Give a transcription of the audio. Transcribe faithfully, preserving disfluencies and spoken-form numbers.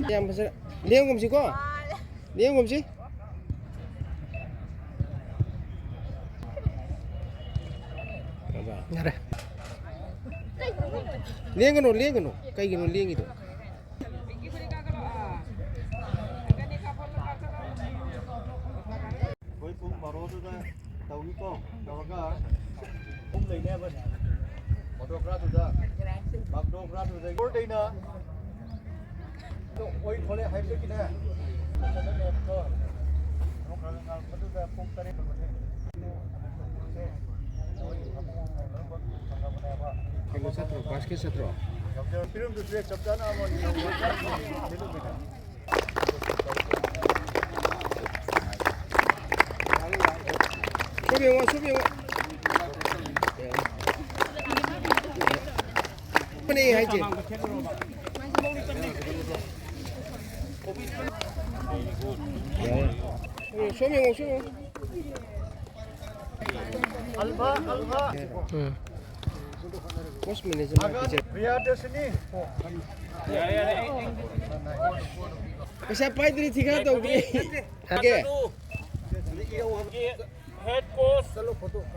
ꯌꯥꯝ ꯐꯖ-, ꯂꯦꯡꯒꯨꯝꯁꯤꯀꯣ꯫ ꯂꯦꯡꯒꯨꯝꯁꯤ꯫ ꯌꯥꯔꯦ꯫ ꯂꯦꯡꯒꯅꯨ, ꯂꯦꯡꯒꯅꯨ꯫ ꯀꯩꯒꯤꯅꯣ ꯂꯦꯡꯉꯤꯗꯣ? ꯑꯩꯈꯣꯏ ꯄꯨꯡ ꯕꯥꯔꯣꯗꯨꯗ ꯇꯧꯅꯤꯀꯣ꯫ ꯇꯧꯔꯒ ꯄꯨꯡ ꯂꯩꯅꯦꯕ꯫ ꯃꯣꯇꯣꯀ꯭ꯔꯥꯗꯨꯗ, ꯃꯥꯛꯗꯣꯀ꯭ꯔꯥꯗꯨꯗ ꯕꯣꯔꯗꯩꯅ ꯑꯣꯏ ꯈꯣꯠꯂꯦ ꯍꯥꯏꯕꯗꯒꯤꯅꯦ꯫ ꯑꯗꯨꯗ ꯄꯨꯡ ꯇꯔꯦꯠ ꯀꯩꯅꯣ ꯆꯠꯇ꯭ꯔꯣ? ꯕꯥꯁꯀꯦꯠ ꯆꯠꯇ꯭ꯔꯣ? ꯐꯤꯕꯝꯗꯨꯁꯨ ꯆꯞ ꯆꯥꯅ ꯑꯃ ꯁꯨꯝ ꯌꯦꯡꯉꯣ, ꯁꯨꯝ ꯌꯦꯡꯉꯣ꯫ ꯐꯅꯦ ꯍꯥꯏꯁꯦ꯫ ꯁꯣꯝ ꯌꯦꯡꯉꯣ, ꯁꯣꯝ ꯌꯦꯡꯉꯣ꯫ Alpha, alpha. ꯎꯝ꯫ ꯀꯣꯁ ꯃꯦꯅꯦꯖꯔ ꯑꯒꯥ ꯄꯤꯖꯔ-, ꯄ꯭ꯔꯤꯌꯥꯗꯔꯁꯤꯅꯤ꯫ ꯄꯩꯁꯥ ꯄꯥꯏꯗ꯭ꯔꯤ, ꯊꯤꯒꯥ ꯇꯧꯗ꯭ꯔꯤ꯫ ꯀꯦ꯫ ꯍꯦꯗ ꯀꯣꯁ꯫